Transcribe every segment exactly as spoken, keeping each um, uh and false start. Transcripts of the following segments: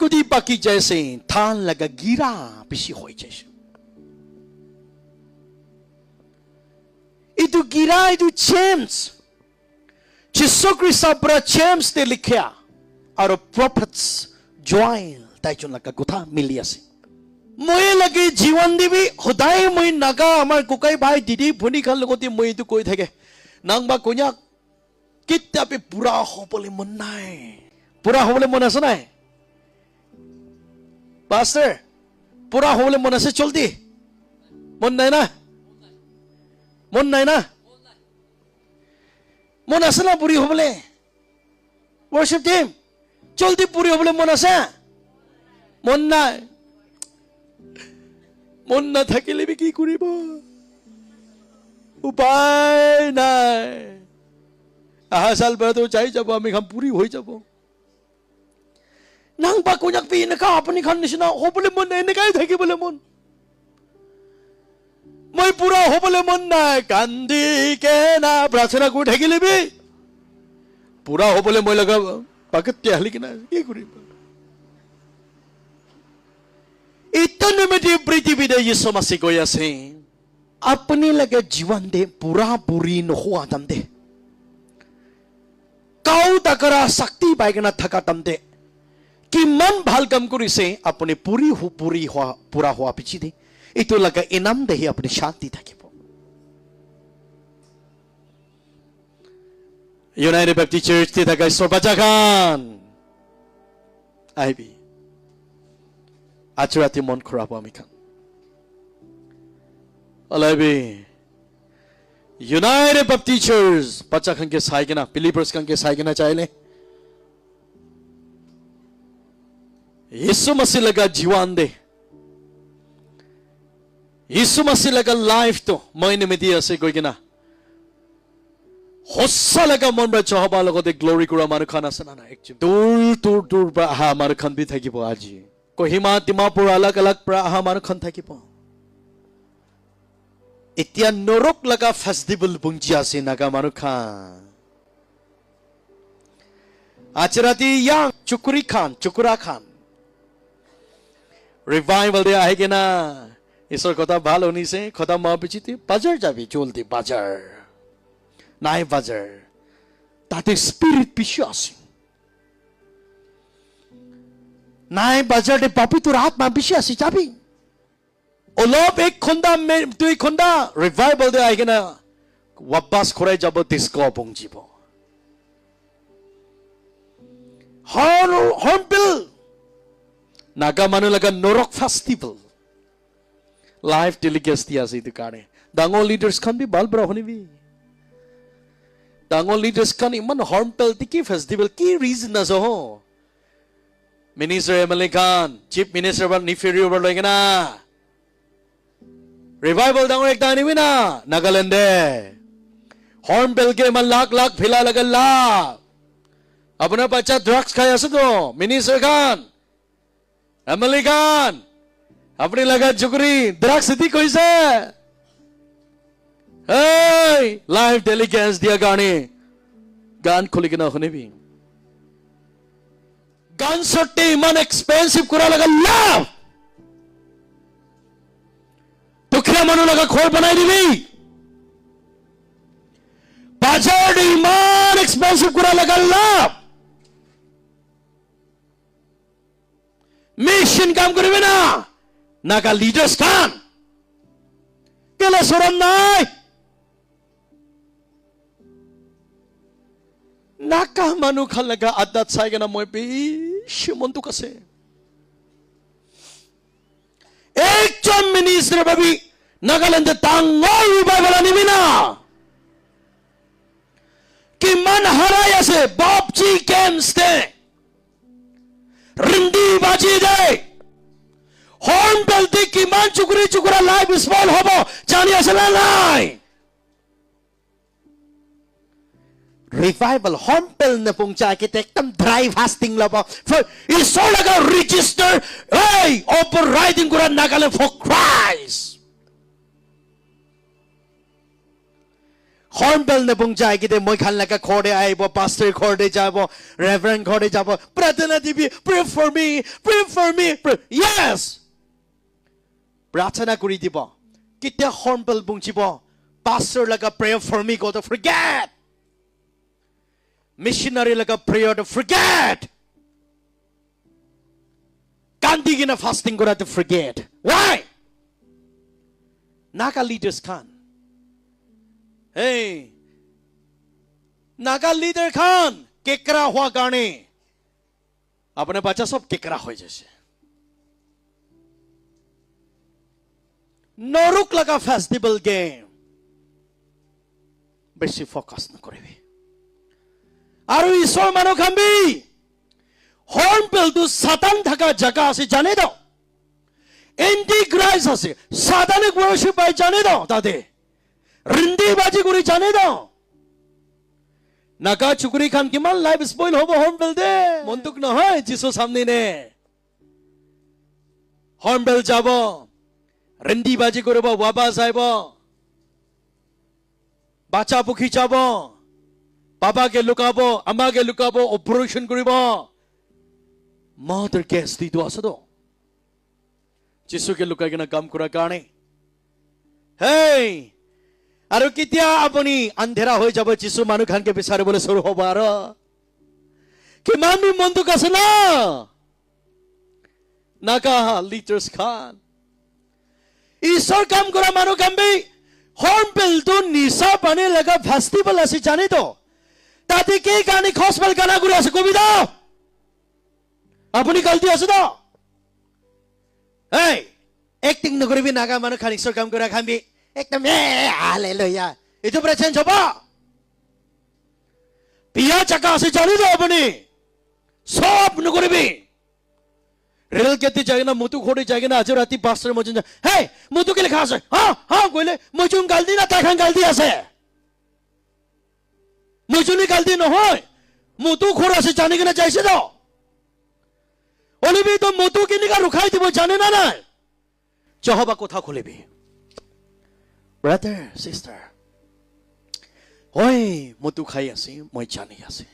Udi baki jaise, than laga gira bishi hoi jaise. Itu gira, itu James. Jisu Krista para James te likhia, aru prophets Joel taijon laga kotha mili ase. Moi lage jiwan te bi hodai moi Naga amar kokai bhai didi bhuni khan logote moi itu koi thake. Nang ba konyak kitia bi pura hobole mon nai. Pura hobole mon ase nai? Pastor, pura hobole mon ase joldi? Mon nai na? Mon nai na? Mon ase na puri hobole? Worship team, joldi puri hobole mon ase? Mon nai. Mon nathakile bi ki kuribo? Upai nai. Aha sal para to jai jabo, ami khan puri hoi jabo. Nang ba konyak bi eneka apuni khan nishina hobole mon nai, enekai thakibole mon. Moi pura hobole mon nai, kandi kena prarthana kuri thakile bi. Pura hobole moi laga pocket te hali kena ki kuribo? Itu nimite prithibi te Yisu Masih koi ase. Apuni laga jiwan te pura puri nohua time te, kau takara shakti pai kena thaka time te, kiman bhal kam kurise, apuni puri hu-, puri hua, pura hua piche te, itu laga inam te hi apuni shanti thakibo. United Baptist Church te thaka isor bacha khan. Ahibi. Aji rati mon khurabo ami khan. Alaibi. United Baptist Church, bacha khan ke sai kena, believers khan ke sai kena chaile. Yisu Masih laga jiwan te. Yisu Masih laga life to, moi nimite ase koi kena. Hosa laga mon para Jehovah logote glory kura manu khan ase na nai? Ek dur, dur, dur para aha manu khan bi thakibo aji. Kohima, Dimapur, alag alag para aha manu khan thakibo. Etia norok laga festival bungji ase Naga manu khan. Aji rati young chukuri khan, chukura khan. Revival te ahi kena, isor kotha bhal huni se, kotha ma bichi te, bazar jabi, joldi bazar. Nai bazar. Tate spirit bishi ase. Nai bazar te papi tu rahat ma bishi ase, jabi. Olop ek khonda, me-, dui khonda, revival te ahi kena, wapas khurai jabo, disco bungjibo. Hor-, Hornbill. Naga manu laga norok festival. Live telecast dia ase itu karne. Dangor leaders khan bi bhal para hunibi. Dangor leaders khan iman Hornbill te ki festival, ki reason ase ho? Minister M L A khan, Chief Minister ba nifiri over loi kena. Revival dangor ekta anibi na, Nagaland te. Hornbill ke iman lakh lakh phila laga la. Apuna bacha drugs khai ase to, minister khan, M L A khan, apuni laga jukuri drugs iti koise. Hey, live telecast dia karne, gan khuli kena hunibi. Gan sotte iman expensive kura laga love. Dukhiya manu laga ghor banai dibi. Bazar te iman expensive kura laga love. Mission kam koribi na. Naga leaders khan. Kela sorom nai. Naga manu khan laga adat sai kena moi bishi mon dukh ase. Ekjon minister bhabi Nagaland te dangor revival anibi na. Kiman harai ase PUBG games te. Rindi baji de. Hornbill te kiman chukuri chukura life spoil hobo jani ase na nai? Revival Hornbill ne pungcha ke te ekdam dry fasting lobo. For Isor laga register, hey, overriding kura Nagaland for Christ. Hornbill nabung jai kite moi khan laga ghor te aibo, pastor ghor te jabo, reverend ghor te jabo, pratana dibi, pray for me, pray for me, pray. Yes! Pratana kuri dibo. Kitia hornbill bungchibo, pastor laga pray for me go to forget. Missionary laga prayer to forget. Kandi kina fasting kura to forget. Why? Naga leaders khan. Hey. Naga leader khan kekra hua karne. Apne bacha sob kekra hoi jaise. Norok laga festival game. Besi focus na koribi. Aru Isor manu khan bi. Hornbill tu Satan thaka jaga ase jane to. Antichrist ase. Satanic worship bai jane to tate. Rindi baji kuri jane to. Naga chukuri khan kiman life spoil hobo hornbill te. Mon dukh nohoi, Jisu samne ne. Hornbill jabo. Rindi baji koribo, wapas aibo. Bacha pukhi jabo. Baba ke lukabo, ama ke lukabo, operation koribo. Murder case di tu ase to. Jisu ke lukai kena kam kura karne. Hey! Aru kitia apuni andhera hoi jabo Jisu manu khan ke bisari bole suru hobo aru. Kiman bi mon dukh ase na? Naga leaders khan. Isor kam kura manu khan bi hornbill tu nisa pani laga festival ase jane to. Tate ke kani gospel gana kuri ase kobi to. Apuni galti ase to. Hey, acting nokoribi Naga manu khan Isor kam kura khan bi. Ekdam, eh, hallelujah. Itu pura change hobo. Biya jaga ase jani to apuni. Sob nokoribi. Rail gate te jai kena, mutu ghor te jai kena, aji rati pastor moi jun, "Hey, mutu ke likha ase? Ha, ha," koile, "Moi jun galti na, tai khan galti ase." Moi juni galti nohoi. Mutu ghor ase jani kena jaise to. Hoile bi to mutu kenika rukhai dibo jane na nai? Jehovah kotha khulibi. Brother, sister. Hoi, mutu khai ase, moi jani ase.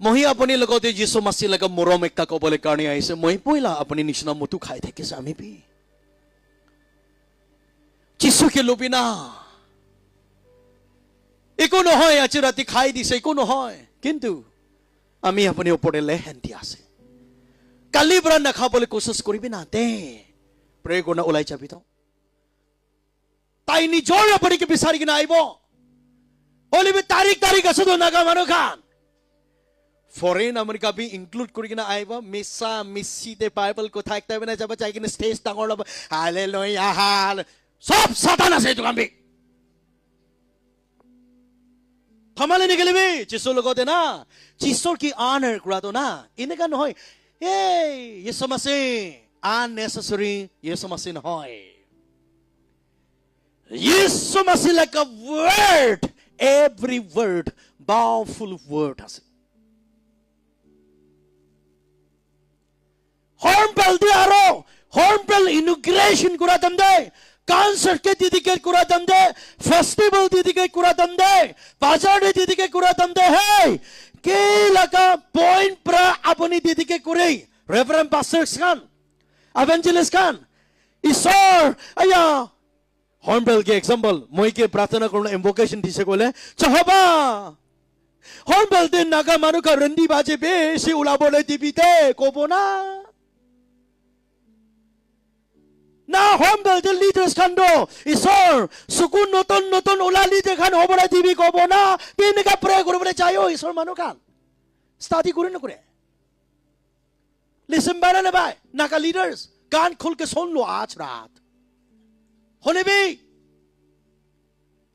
Moi apuni logote Jisu Masih laga morom ekta kobole karne aise. Moi poila apuni nishina mutu khai thakise ami bi. Jisu ke lubi na. Eko nohoi, aji rati khai dise, eko nohoi. Kintu, ami apuni upor te lehen di ase. Kali pora nakhabole kosis koribi na te. Pray kurna ulai jabi to. Tai nijor apuni ke bisari kena aibo. Hoile bi tarik tarik ase to Naga manu khan. Foreign America bi include kuri kena aibo. Misa misi te Bible kotha ekta bi na jaba jai kena stage dangor lobo. Hallelujah, hall. Sob Satan ase etu khan bi. Thamale nikilibi, Jisu logote na. Jisur ki honor kura to na. Eneka nohoi. Hey, Jisu Masih. Unnecessary Jisu Masih nohoi. Jisu Masih laga word, every word, powerful word ase. Hornbill di aro, Hornbill inauguration kura time te, concert ke dedicate kura time te, festival dedicate kura time te, bazar te dedicate kura time te, hey, ke laga point pra apuni dedicate kure, Reverend Pastors khan, Evangelist khan, Isor, aya, Hornbill ke example, moi ke pratana kurna invocation dise koile, Jehovah, Hornbill te Naga manu khan randi baje besi ulabole dibi te, kobo na. Na Hornbill te leaders khan do, Isor, sukun notun notun ula leader khan hobole dibi kobo na, kenika pray kuribole chayo Isor manu khan. Study kure na kure. Listen, bhai na bhai, Naga leaders, kaan khul ke sun lo aaj raat. Hoile bhi,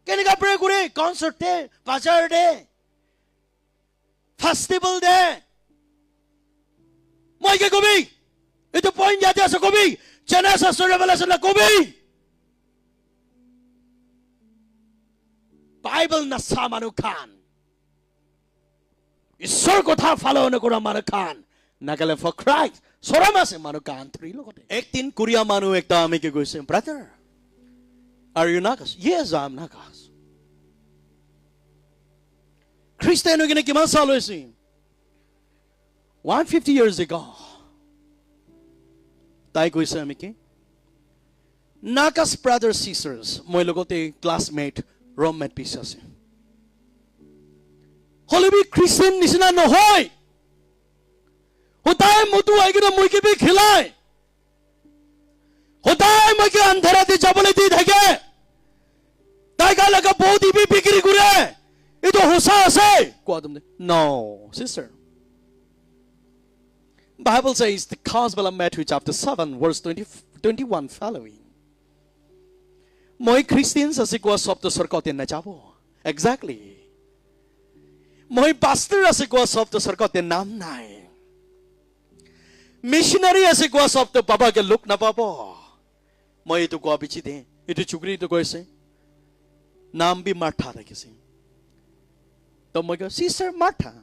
kenika pray kure, concert te, bazar te, festival te. Moi ke kobi, etu point yate ase kobi, Genesis to Revelation la kobi. Bible na sa manu khan. Isor kotha follow nokura manu khan, Nagaland for Christ, sorom ase manu khan thuri logote. Ek din Korea manu ekta ami ke koise, "Brother, Are you Nagas? Yes, I'm Nagas. Christian hoi kena kiman saal hoise? One fifty years ago. Tai koise ami ki? Nagas brothers, sisters, moi logote classmate, roommate piece ase. Hoile bi Christian nisina nohoi. Hodai motu ahi kena moi ke bi khilai. Hodai moi ke andhera te jabole di thake. Tai ka laga body bi bikri kure. Etu hosa ase. Koa tumne. No, sister. Bible says the Gospel of Matthew chapter seven, verse twenty, twenty-one following. Moi Christians ase koa sob to sorkot te najabo. Exactly. Moi pastor ase koa sob to sorkot te nam nai. Missionary ase koa sob to baba ke look napabo. Moi etu koa piche te, etu chukri etu koise, naam bi Martha thakise. To moi koi, "Sister Martha,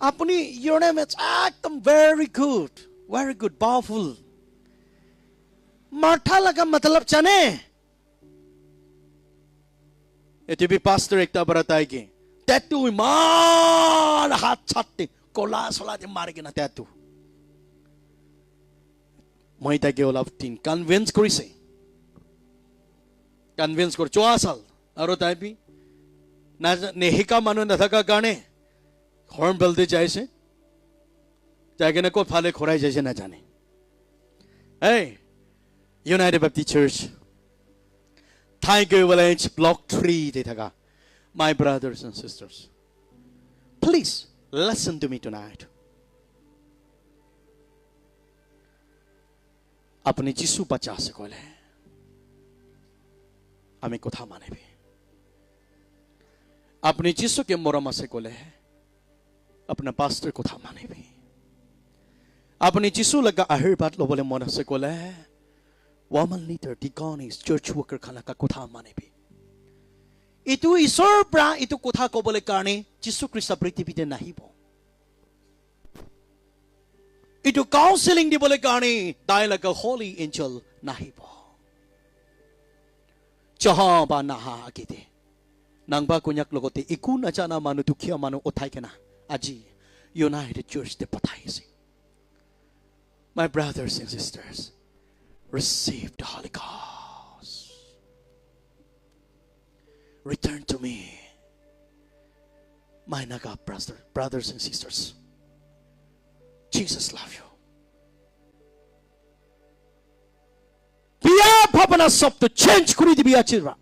apuni, your name is ekdom very good, very good, powerful. Martha laga matlab jane?" Ete bi pastor ekta para tai ke tattoo iman hat chat te kola sola te mari kena tattoo. Moi tai ke olap din convince korise. Convince kor choa sal. Aro tai bi na nehika manu na thaka karne Hornbill te jaise. Jai kena kot phale khorai jaise na jane. Hey, United Baptist Church, Thai Village, Block three te thaka, my brothers and sisters, please listen to me tonight. Apuni Jisu bacha ase koile, ami kotha manibi. Apuni Jisu ke morom ase koile, apuna pastor kotha manibi. Apuni Jisu laga ahirbat lobole mon ase koile, woman leader, deaconess, church worker khan laga kotha manibi. Etu Isor pra etu kotha kobole karne Jisu Krista prithibi te nahibo. Etu counseling dibole karne tai laga holy angel nahibo. Jaha ba naha agete nangba konyak logote eku najana manu, dukhiya manu uthai kena aji United Church te pathai ase. My brothers and sisters, receive the Holy Ghost. Return to me, my Naga brother, brothers and sisters. Jesus love you. Biya bhabana sob to change kuri dibi aji ra.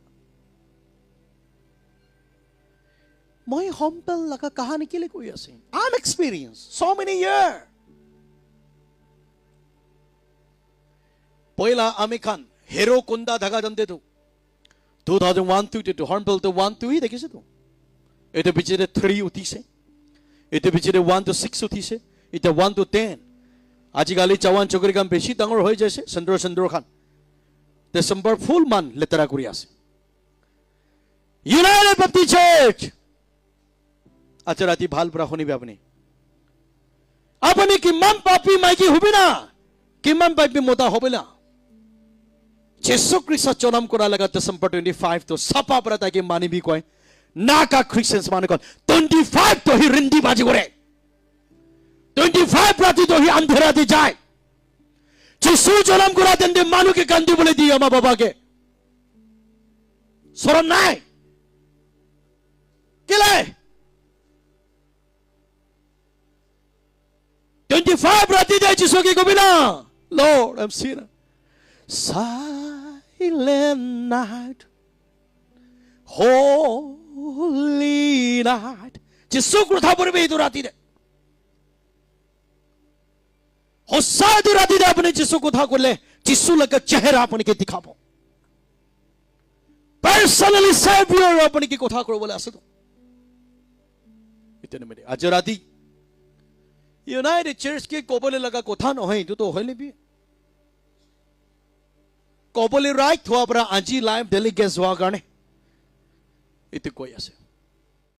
Moi Hornbill laga kahani kile koi ase? I'm experienced so many year. Poila ami khan Hero Kunda dhaga jante tu two thousand one two te tu Hornbill tu one two hi dekhise tu. Etu piche te three uthise. Etu piche te one to six uthise. Eta one to ten. Ajikali jawan chokri khan beshi dangor hoi jaise. Sendro sendro khan December full man letera kuri ase. United Baptist Church. Acha rati bhal pora hunibi apuni. Apuni kiman papi maiki hobi na, kiman papi mota hobi na, Jisu Krista jonam kora laga December twenty-five to sapa pora taiki manibi koi. Naga Christians manu khan twenty-five to hi rindi baji kore. Twenty-five rati to hi andhera te jai. Jisu jonam kora tente manu ke kandi bole di ama baba ke. Sorom nai. Kile? Twenty-five rati te Jisu ke kobi na, "Lord, I'm sinner." Silent night, holy night. Jisu kotha poribi etu rati te. Hosa etu rati te apuni Jisu kotha korile, Jisu laga chehra apuni ke dikhabo. Personally Savior apuni ke kotha koribole ase to. Etu nimite aji rati United Church ke kobole laga kotha nohoi, etu to hoile bi kobole right hua para aji live delegates hua karne etu koi ase.